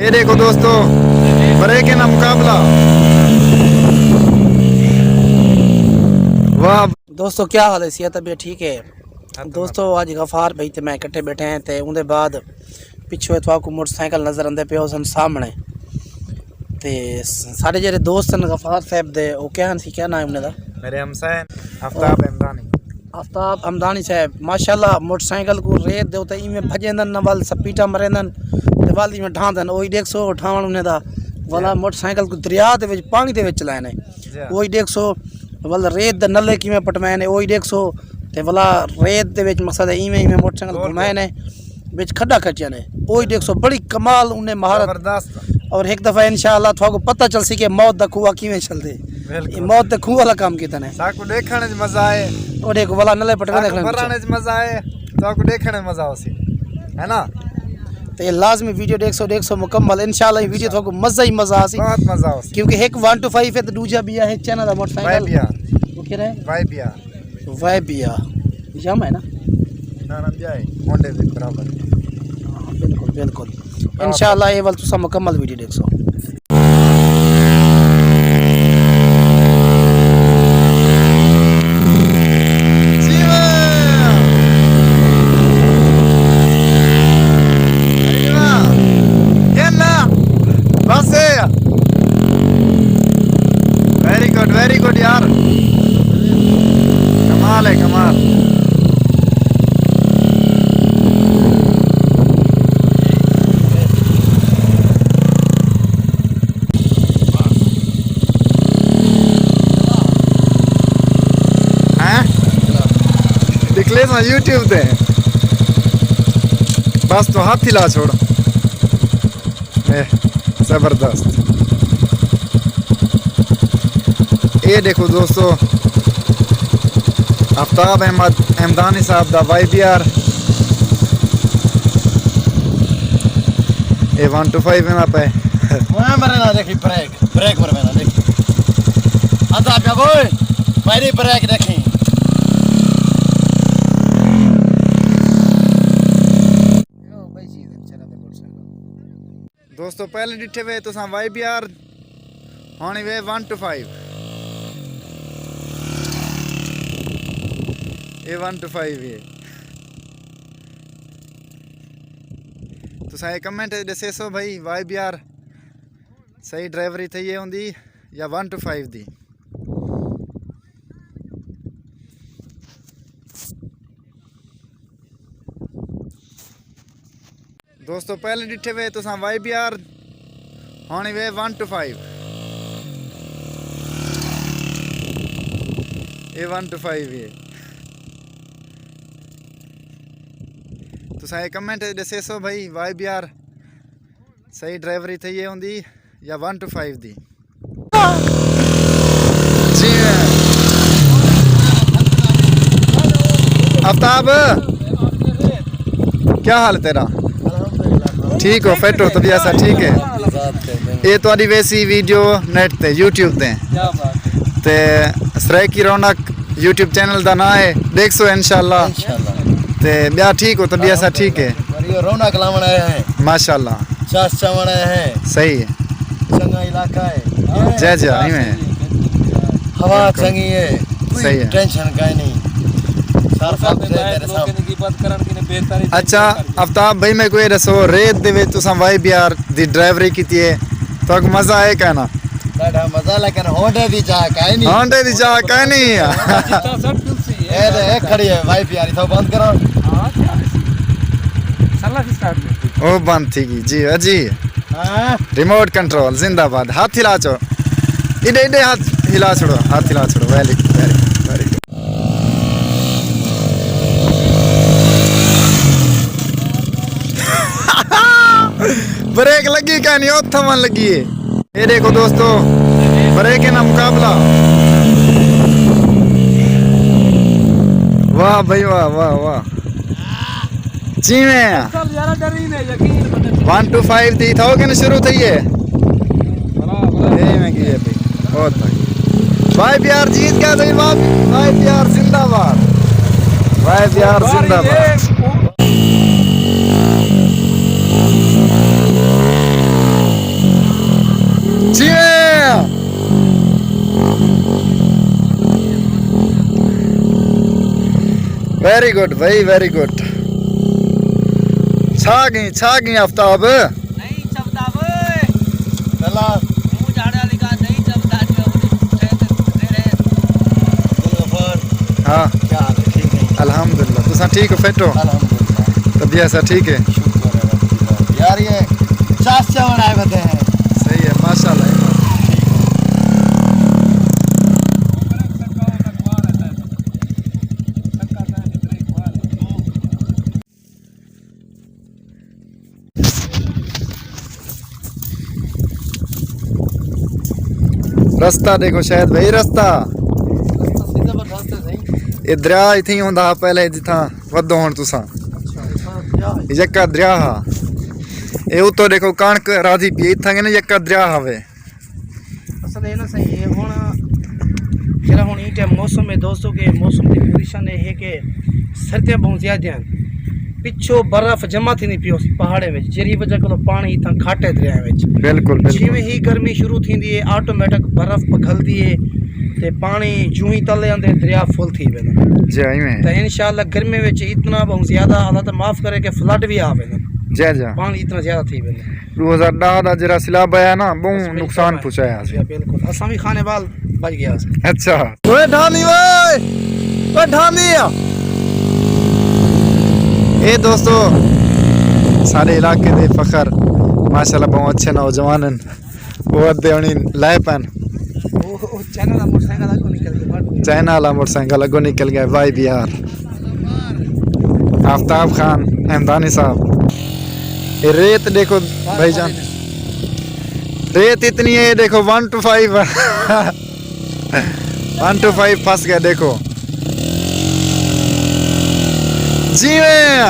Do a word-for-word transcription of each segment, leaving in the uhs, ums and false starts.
اے ݙیکھو دوستو، بریک انہاں مقابلہ۔ واہ۔ دوستو، کیا حال ہے؟ صحت، طبیعت ٹھیک ہے؟ دوستو، اڄ غفار بھائی تے میں اکٹھے ٻیٹھے ہیں تے اوندے بعد پچھوں تہاکوں موٹر سائیکل نظر آندے پئے ہوسن سامݨے۔ تے ساݙے جیڑھے دوست ہن غفار صاحب دے، او کیا ہن سی، کیا ناں ہے انہاں دا؟ میرے ہمسائے ہن آفتاب ہمدانی۔ آفتاب ہمدانی صاحب، ماشاءاللہ، موٹر سائیکل کوں ریت دے اتے ایویں بھڄیندن، نہ ول سپیٹاں مریندن تے ول ایویں ڈھاندن۔ اوہی ݙیکھسو ڈھاوݨ انہیں دا، ولا موٹر سائیکل کوں دریا دے وچ، پاݨی دے وچ چلائے نے۔ اوہی ݙیکھسو ول ریت دے نلے کیویں پٹوائے نے، اوہی ݙیکھسو۔ تے ولا ریت دے وچ مقصد ہے ایویں ایویں موٹر سائیکل گھمائے نے، وچ کھڈا کھچیا نے۔ اوہی ݙیکھسو، بڑی کمال انہیں مہارت۔ زبردست۔ اور ہک دفعہ انشاءاللہ تہاکوں پتہ چلسی کہ موت دا کنواں کیویں چھلدے۔ بالکل۔ اے موت دے کنواں والا کم کیتا نے۔ ساکوں ݙیکھݨ وچ مزہ آئے۔ او ݙیکھو، ولا نلے پٹوے ساکوں ݙیکھݨ وچ۔ بھرݨ وچ مزہ آئے۔ تہاکوں ݙیکھݨ وچ مزہ ہوسی۔ ہے نا؟ تے لازمی ویڈیو ݙیکھسو، ݙیکھسو مکمل۔ انشاءاللہ اے ویڈیو تہاکوں مزہ ہی مزہ آسی۔ بہت مزہ ہوسی۔ کیونکہ ہک ون ٹو فائیو ہے تے ݙوجھا ٻیا ہے چائنا دا motorcycle. Y B R. او کیڑھا ہے؟ Y B R. وائی بی آر۔ یاما ہے نا؟ نہ، نہ، ٻیا ہے۔ ہونڈے دے برابر۔ ہاں، بالکل، بالکل۔ برابر۔ انشاءاللہ اے ول تساں مکمل ویڈیو ݙیکھسو۔ ویری گڈ، ویری گڈ یار، کمال ہے، کمال۔ ہیں؟ نکلے ساں یوٹیوب تے۔ بس تو ہتھ ہلا چھوڑ۔ اے، زبردست۔ اے ݙیکھو دوستو، آفتاب احمد احمدانی صاحب دا Y B R. A one two five ویندا پئے۔ اوئے مرے نہ ݙیکھی بریک، بریک مرے نہ ݙیکھی۔ ادا پیا بوئے، میری بریک ݙیکھی۔ دوستو، پہلے ݙٹھے وے تساں وائی بی آر، ہݨ وے ون ٹو فائیو۔ اے ون ٹو فائیو ہے۔ تساں اے کمنٹ ݙسیسو بھائی، وائی بی آر صحیح ڈرائیوری تھئی ہے اوندی یا ون ٹو فائیو دی؟ دوستو، پہلے ݙٹھے وے تساں وائی بی آر، ہݨ وے ون ٹو فائیو۔ اے ون ٹو فائیو ہے۔ تساں اے کمنٹ ݙسیسو بھائی، وائی بی آر صحیح ڈرائیوری تھئی ہے اوندی یا ون ٹو فائیو دی؟ جی۔ آفتاب، کیا حال ہے تیرا؟ ٹھیک ہو، فٹ ہو، طبیعت سا ٹھیک ہے؟ اے تہاݙی ویسی ویڈیو نیٹ تے، یوٹیوب تے۔ تے سرائیکی رونق یوٹیوب چینل دا ناں ہے، ݙیکھسو انشاءاللہ۔ تے ٻیا ٹھیک ہو، طبیعت سا ٹھیک ہے؟ رونق لاوݨ آئے ہیں۔ ماشاءاللہ۔ چس چاوݨ آئے ہیں۔ صحیح ہے۔ چنڳا علاقہ ہے۔ جی، جی، ایویں ہے۔ ہوا چنڳی ہے۔ کوئی صحیح ہے۔ ٹینشن کائنی۔ سر سب سے تیرے سامنے۔ اچھا، آفتاب بھائی، میکوں اے ݙسو، ریت دے وچ تساں وائی بی آر دی ڈرائیوری کیتی ہے، تہاکوں مزہ آئے کائنا؟ ݙاڈھا مزہ، لیکن ہونڈے دی جاہ کائنی۔ ہونڈے دی جاہ کائنی۔ اے تے اے کھڑی ہے، وائی بی آر، اتھاں بند کرو۔ او بند تھی ڳئی۔ جی، جی۔ ہاں۔ ریموٹ کنٹرول زندہ باد۔ ہتھ ہلا چھوڑو۔ ایݙے، ایݙے ہتھ ہلا چھوڑو، ہتھ ہلا چھوڑو۔ ویری گڈ، ویری گڈ، ویری گڈ۔ بریک لڳی کائنی، او تھمن لڳی ہے۔ اے ݙیکھو دوستو، بریک انہاں مقابلہ۔ واہ بھائی واہ، واہ واہ۔ جیویں آ۔ ون ٹو فائیو دی تھا، او کن شروع تھئی ہے؟ اے میں کی ہے بھائی؟ بہت بھائی۔ وائی بی آر جیت ڳیا بھائی، واہ، وائی بی آر زندہ باد۔ وائی بی آر زندہ باد۔ ویری گڈ بھائی، ویری گڈ۔ چھا گئی، چھا گئی آفتاب۔ نہیں چبدا وے۔ چلا۔ منہ جھاڑے والی ڳالھ نہیں چبدا جو اپݨی پوچھے تے میرے۔ عبدالغفار۔ ہاں۔ کیا حال ہے؟ ٹھیک ہے؟ الحمدللہ۔ تساں ٹھیک ہو، فٹ ہو؟ الحمدللہ۔ طبیعت سا ٹھیک ہے؟ شکر ہے رب دی ذات۔ یار یہ چاس چاون آئے بدے ہیں۔ صحیح ہے، ماشاءاللہ۔ رستہ ݙیکھو شاید بھائی، رستہ۔ رستہ سیدھا پر رستہ صحیح۔ اے دریا اتھیں ہوندا ہا پہلے جتھاں ودھو ہݨ تساں۔ اچھا، اتھاں دریا ہے۔ یکا دریا ہا۔ اے اتوں ݙیکھو کݨک رادھی پئی اتھاں کنے یکا دریا ہاوے۔ اصل اے نہ صحیح ہے ہݨ، جیڑھا ہݨ ایں ٹائم موسم ہے دوستو، کہ موسم دی پوزیشن اے ہے کہ سردیاں ٻہوں زیادہ ہن، پچھوں برف جمع تھیندی پئی ہوسی پہاڑیں وچ، جیڑھی وجہ کولوں پاݨی اتھاں گھٹ ہے دریا وچ۔ بالکل، بالکل۔ جیویں ہی گرمی شروع تھیندی ہے، آٹومیٹک برف پگھلدی ہے تے پاݨی جوں ہی تلے آندے، دریا فل تھی ویندا۔ جی، ایویں۔ تے انشاءاللہ گرمی وچ اتنا ٻہوں زیادہ، اللہ تعالیٰ معاف کرے کہ فلڈ وی آ ویندن۔ جی، جی۔ پاݨی اتنا زیادہ تھی ویندا۔ ݙو ہزار ݙاہ دا جیڑھا سیلاب آیا نا، ٻہوں نقصان پہنچایا سی۔ جی، بالکل۔ اساں وی خانے وال بچ ڳیا سی۔ اچھا۔ اوئے ڈھامی، اوئے، اوئے ڈھامی آ۔ اے دوستو، ساݙے علاقے دے فخر، ماشاءاللہ، ٻہوں اچھے نوجوان ہن۔ او ادھے ہݨی لائے پن۔ او، او چائنا والا موٹر سائیکل اڳوں نکل ڳیا، بھٹ۔ چائنا والا موٹر سائیکل اڳوں نکل ڳیا، وائی بی آر۔ آفتاب خان احمدانی صاحب۔ اے ریت ݙیکھو بھائی جان۔ ریت اتنی ہے، ݙیکھو، one two five. One two five پھنس ڳیا، ݙیکھو۔ جیویں۔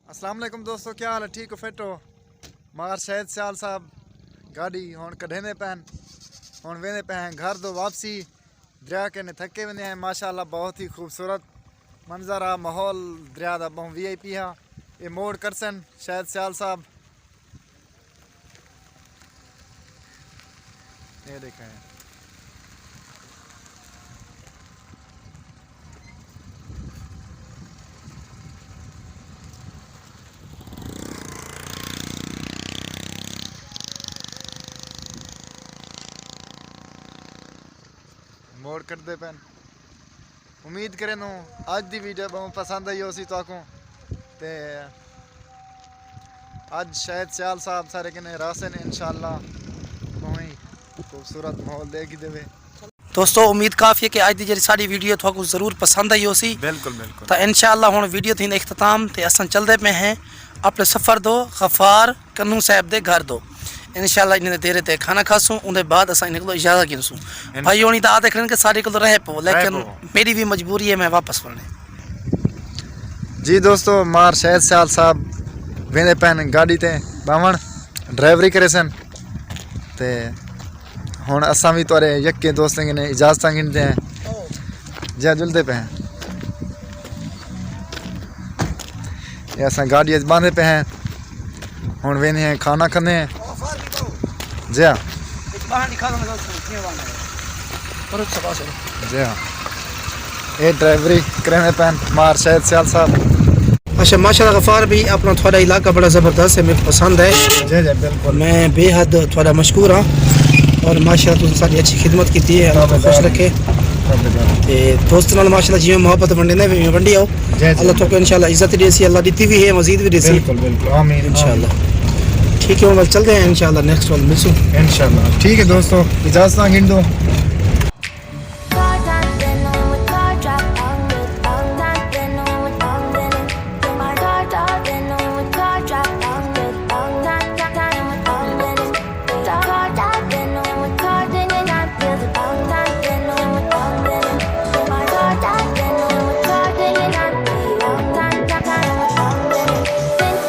السلام علیکم دوستو، کیا حال ہے؟ ٹھیک ہو؟ فٹ ہو؟ مار شاہد سیال صاحب گاݙی ہݨ کڈھیندے پئن۔ ہݨ ویندے پئے ہیں گھر دو واپسی۔ دریا کنے تھکے ویندے ہیں۔ ماشاءاللہ بہت ہی خوبصورت منظر ہا، ماحول دریا دا ٻہوں وی آئی پی ہا۔ اے موڑ کرسن شاہد سیال صاحب۔ اے ݙیکھیں۔ موڑ کٹدے پئن۔ امید کریندوں اڄ دی ویڈیو ٻہوں پسند آئی ہوسی تہاکوں۔ تے اڄ شاہد سیال صاحب سارے کنے رہسن، انشاءاللہ ٻہوں ہی خوبصورت ماحول ݙیکھ ݙیوے۔ دوستو، امید کافی ہے کہ اڄ دی جیڑھی ساݙی ویڈیو تہاکوں ضرور پسند آئی ہوسی۔ بالکل، بالکل۔ تاں انشاءاللہ ہݨ ویڈیو تھیندے اختتام تے اساں چلدے پئے ہیں اپݨے سفر دو، غفار کنوں صاحب دے گھر دو۔ انشاءاللہ انہیں دے دیرے تے کھانا کھاسوں، اوندے بعد اساں انہیں کولوں اجازت گھنسوں۔ ان- بھائی ہونی تاں آہدے کھڑن کہ ساݙے کولوں رہ پو، لیکن رہ پو۔ میݙی وی مجبوری ہے، میں واپس ونڄݨے۔ جی دوستو، مار شاہد سیال صاحب ویندے پئن گاݙی تے ٻاہوݨ، ڈرائیوری کریسن۔ تے ہݨ اساں وی تہاݙے یکے دوستیں کنے اجازتاں گھندے ہیں۔ جی، جلدے پئے ہیں۔ اے اساں گاݙی اچ ٻاہندے پئے ہیں۔ ہݨ ویندے ہیں، کھانا کھاندے ہیں۔ جی ہاں۔ جی ہاں۔ اے ڈرائیوری کریندے پئن مار شاہد سیال صاحب۔ اچھا، ماشاءاللہ غفار بھائی، اپݨا تہاݙا علاقہ بڑا زبردست ہے، میکوں پسند ہے۔ جی جی، بالکل۔ میں بے حد تہاݙا مشکور ہاں اور ماشاءاللہ تساں ساݙی اچھی خدمت کیتی ہے، اللہ تہاکوں خوش رکھے۔ تے دوست نال ماشاءاللہ جیویں محبت ونڈیندے، اوویں ونڈی آؤ۔ جی جی۔ اللہ تہاکوں انشاءاللہ عزت ݙیسی، اللہ ݙتی وی ہے، مزید وی ݙیسی۔ بالکل بالکل، آمین، انشاءاللہ۔ آمین۔ ٹھیک ہے، ہݨ چلدے ہیں، انشاءاللہ نیکسٹ وال ملسوں۔ انشاءاللہ۔ ٹھیک ہے دوستو، اجازتاں گھندوں۔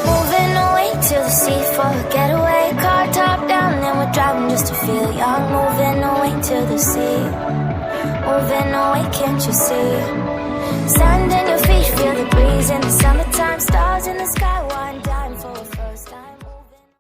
Moving away to the sea for a getaway. Car top down, and we're driving just to feel young. Moving away to the sea. Moving away, can't you see?